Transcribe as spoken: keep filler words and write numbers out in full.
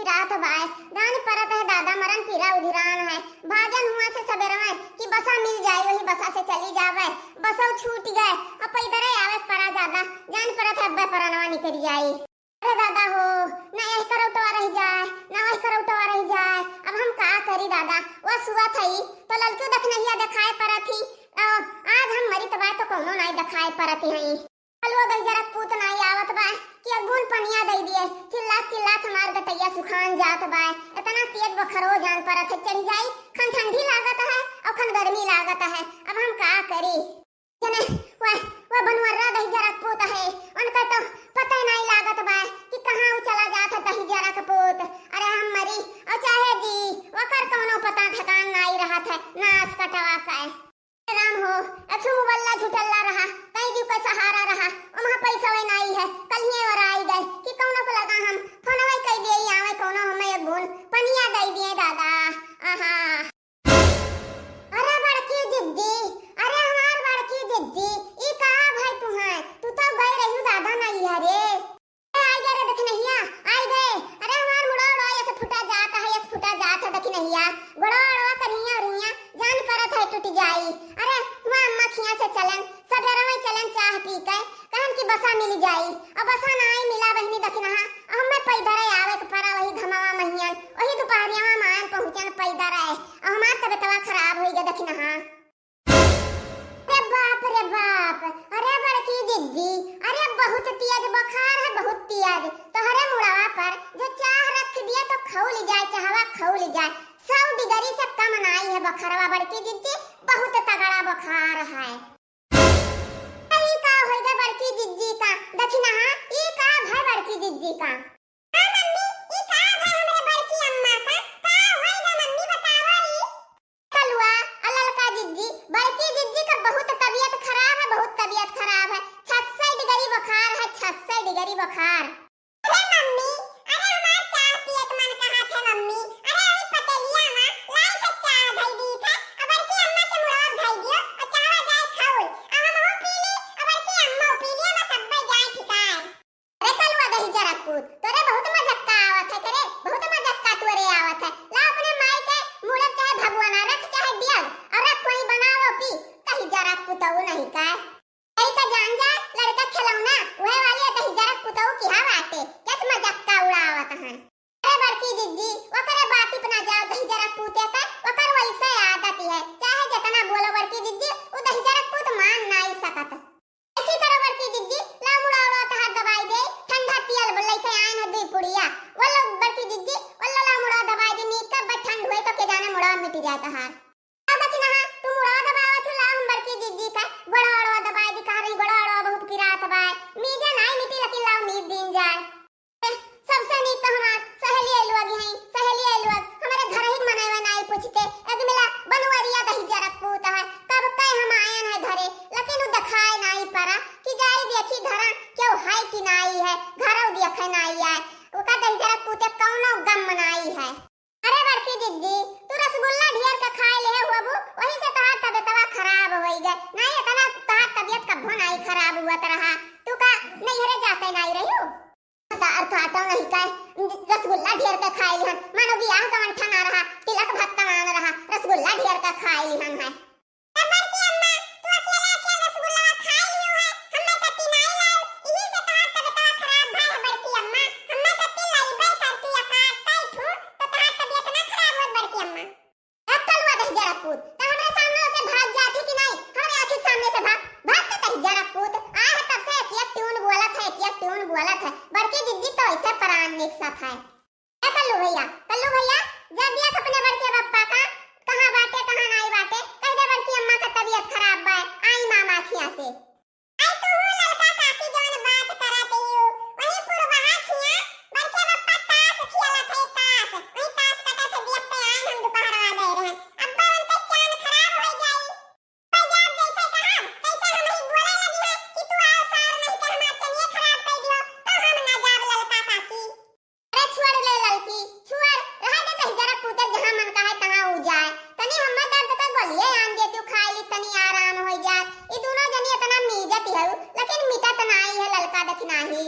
रात बाय, जान परत है दादा, मरन पीरा उधिरान है। भागन हुआ से सबेरवे कि बसा मिल जाए, वही बसा से चली जावे। बसौ छूट गए, अब पैदरे आवे परा दादा, जान परत है अब्बे परनवा निकल जाई। अरे दादा हो, ना यह करौटवा रह जाए, ना वह करौटवा रह जाए, अब हम का करी दादा? वह सुआ थई तो ललकियो दखनहिया देखाए परत ही, अ, आज हम मरी तबाय तो कौनो नाई देखाए परत हई। कलुआ दहिजरक पूत नाई आवत बा कि अगुन पनिया दई दिए, चिल्लात चिल्लात हमार गटैया सुखान जात बा। इतना तेज बखरो जान परत है, चढ़ जाई, खन ठंडी लागत है और खन गर्मी लागत है, अब हम का करी? जने वह, वह बनवर्रा दहिजरक पूत है, उनका तो पता नाई लागत बा कि कहाँ उ चला जात है दहिजरक पूत। अरे हम मरी और चाहे जी, वकर कौनो पता ठिकान नाई रहत है, नास कटवा का है। राम हो, अखियों मुबल्ला झुटल्ला रहा, कई दिउ का सहारा रहा, ओम्हा पैसा वै नाई है, कल्हिये ओराई गए कि कौनो को लगा हम फोनवै कई दिए, आवे कौनो हमें एक बूंद पनिया दई दिए दादा। आहा। अरे बड़की जिज्जी, अरे हमार बड़की जिज्जी, ई का भई तुहैं? तू तो गई रही दादा नैहरे। अरे आई गए रे दखिनहिया, आई गए। अरे हमार मुड़वा उड़वा यस फुटा जात है, यस फुटा जात है दखिनहिया। गोड़वा उड़वा करिया उरिया, जान परत है टूट जाई। अरे हुआ अम्मा खिया से चलन, सबेरवे चलन चाह पी के, कहन कि बसा मिल जाई। अब बसा नाई मिला बहिनी दखिनहा, अब हमें पैदरे आवे के परा वही घमवा महियन, वही दुपहरिया में आन पहुँचन पैदरे। अब हमार तबियतवा खराब होई गए दखिनहा। अरे बाप रे बाप, अरे बड़की जिज्जी, अरे बहुत तेज बुखार है, बहुत तेज। तोहरे मुड़वा पर जो चाह रख दिए तो खौल जाए, चाहवा खौल जाए। सौ डिग्री से कम नाई है बुखारवा बड़की जिज्जी, बहुत तगड़ा बुखार है। ई का होई गए बड़की जिज्जी का? दखिनहा, ई का भय बड़की जिज्जी का? हाँ मम्मी, ई का भय हमरे बड़की अम्मा का? का होई गए मम्मी, बतावा ई? कलुआ, आ ललका जिज्जी, बड़की जिज्जी का बहुत तबियत खराब है, बहुत तबियत खराब है। छत्तीस डिग्री बुखार है, छत्तीस डिग्री बुखार। अरे मम्मी, अरे हमार चाह पिए के मन कहा थे मम्मी। अरे अभी पतेलिया में लाई के चाह धई दी थे, अब बड़की अम्मा के मुड़वा धई दियो, और चाह जाए खाउल। अब हम हो पी ली, अब बड़की अम्मा पी ली, हम सब जाए ठिकाए। अरे कलुआ दहिजरक पूत, तोरे बहुत मजक्का आवत है, तोरे बहुत मजक्का तोरे आवत है। ला अपने माई के मुड़ब चाहे भगवाना रख चाहे डियब, और रख वहीं बनाओ पी, दहिजरक पुतऊ नहीं का। यही का जान जा, लड़का खिलौना, वह वाली दहिजरक पुतऊ किहा बाटे, जस मजक्का उड़ावत हैं। अरे बड़की जिज्जी, ओकरे बात पे ना जाओ, दहिजरक पूते का, ओकर वैसे आदत है, चाहे जितना बोलो बड़की जिज्जी, उ दहिजरक पूत मान नाई सकत। ऐसी करो बड़की जिज्जी, ला मुड़ा उड़ा तहार दवाई दे, ठंडा पियल ब-, लइके आयन है दुई पुड़िया। वो लो बड़की जिज्जी, वो लो ला मुड़ा दवाई दे, नीक का बड़ ठंड हुए तो के जाने मुड़ा मिट जाए तहार। अब बची नहा, तू मुड़ा दबावा तू ला हम बड़की जिज्जी का, गोड़ा ओड़ा दवाई दे, कहा रही गोड़ा ओड़ा बहुत पिरात बाय। मीजा नाई मिटी लेकिन लाओ मीज दीन जाए। सबसे नीक तो हमार सहेली लोग हैं, सहेली लोग हमारे घर ही मनवे नाई पूछते, एक मिला बनवरिया दहिजरक पूत है, कब के हम आयन है घरे, लेकिन उ देखाए नाई परा कि जाई देखी घरा केहू है कि नाई है, घरौ देखे नाई आए, ओका दहिजरक पूते कौनो गम नाई है। अरे बड़की जिज्जी, तू रसगुल्ला ढेर के खाए लेहे हुअबू, वही से तोहार तबियतवा खराब होई गए, नाई इतना तोहार तबियत कब्बो नाई खराब हुआ तरहा, तू का नैहरे जाते नाई रही हो? तार फाटो नहीं का, रसगुल्ला ढेर के खाई लिहन, मानो बियाह का अंठा ना रहा, तिलक भत्ता ना रहा, रसगुल्ला ढेर के खाई लिहन है। तब बड़की अम्मा, तू अकेले अकेले रसगुल्ला खाई लियो है, हमें तो तिनाई लाओ, इही से तोहार तबियतवा खराब भय है बड़की अम्मा, हमें तो तिलइबे करती अकाट कई ठू, तो तोहार तबियत ना खराब होत बड़की अम्मा। अब कलुआ दहिजरक पूत, त हमरे सामने से भाग जाती कि नहीं? हमरे आँखी के सामने से भाग, भाग के दहिजरक पूत। आए है तब से एक एक ट्यून बोलत है, एक एक ट्यून बोलत है। बड़की जिज्जी तो ऐसे परान निकसत है। ए कल्लू भैया, कल्लू भैया, जा दिया अपने बड़के बप्पा का, कहाँ बाटे, कहाँ नाई बाटे, कह दे बड़की अम्मा का तबियत खराब बा, आई मामा खिया से। आई तू ललका काकी जवन बात करत हियो, वही पुरबहा खिया बड़के बप्पा ताश खेलत है, ताश। वही ताश कटत है, दियप पे आइन हम दुपहरवा गए रहन। अब्बे उनके चान खराब हो जाई। अब्बे जाब जैसे कहब, तैसे हम ही बोले लगी है कि तू आओ सार नहीं के हमार चनिए खराब कर दियो, तो हम ना जाब ललका काकी। अरे छोड़ ले ललकी, छोड़, रहे दे दहिजरक पूते जहाँ मन कहे तहाँ उ जाए। तनी हम्मा दर्द का गोलिये आन दे तू खाई ली, तनी आराम होई जाए। ई दोनों जनी इतना मीजत हऊ, लेकिन मिटत नाई है ललका दखिनाही।